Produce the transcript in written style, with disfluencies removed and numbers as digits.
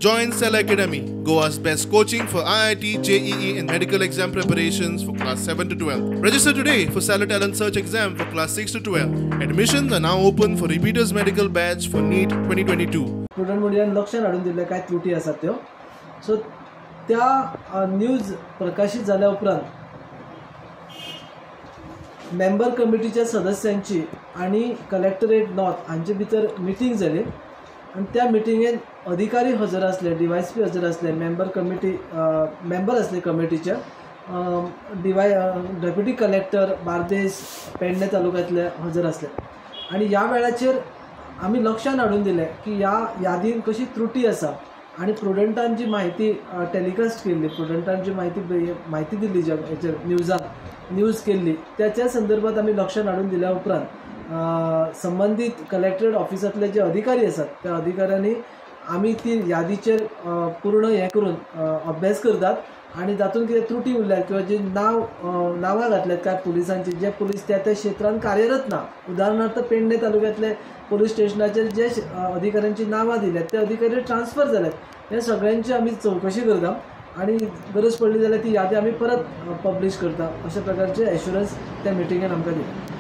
Join Stellar Academy, Goa's best coaching for IIT, JEE and medical exam preparations for class 7 to 12. Register today for Stellar Talent Search exam for class 6 to 12. Admissions are now open for repeaters medical batch for NEET 2022. Prudent Mundian लक्षात हाडून दिल्ले कांय त्रुटी आसात त्यो. So त्या news प्रकाशीत जाल्या उपरांत मेंबर कमिटीच्या सदस्यांची आनी कलेक्टरेट नॉर्थ हांचे भितर मिटींग जाली आनी त्या मिटिंगेन अधिकारी हजर आसले, डीवायएसपी हजर आसले, मेंबर कमिटी मेंबर आसले कमिटीचे, डेप्युटी कलेक्टर बार्देस पेडणे तालुक्यांतले हजर आसले. आनी ह्या वेळाचेर आमी लक्षान हाडून दिलें की ह्या यादीन कशी त्रुटी आसा आनी प्रुडंटान जी म्हायती टेलिकास्ट केल्ली, प्रुडंटान जी म्हायती दिल्ली ज्या हेचेर न्यूजान न्यूज केल्ली त्याच्या संदर्भात आमी लक्षान हाडून दिल्या उपरांत संबंदीत कलेक्टरेट ऑफिसांतले जे अधिकारी आसात त्या अधिकाऱ्यांनी आमी ती यादीचेर पूर्ण हें करून अभ्यास करतात आनी तातूंत कितें त्रुटी उरल्यात किंवा जी नांवां घातल्यात कांय पुलिसांची, जे पुलीस त्या त्या क्षेत्रांत कार्यरत ना, उदाहरणार्थ पेडणे तालुक्यांतले पुलीस स्टेशनाचेर जे अधिकाऱ्यांची नांवां दिल्यात ते अधिकारी ट्रान्सफर जाल्यात, ह्या सगळ्यांची आमी चवकशी करता आनी गरज पडली जाल्यार ती यादी आमी परत पब्लीश करता अशा प्रकारचे एश्युरन्स त्या मिटिंगेन आमकां दिलें.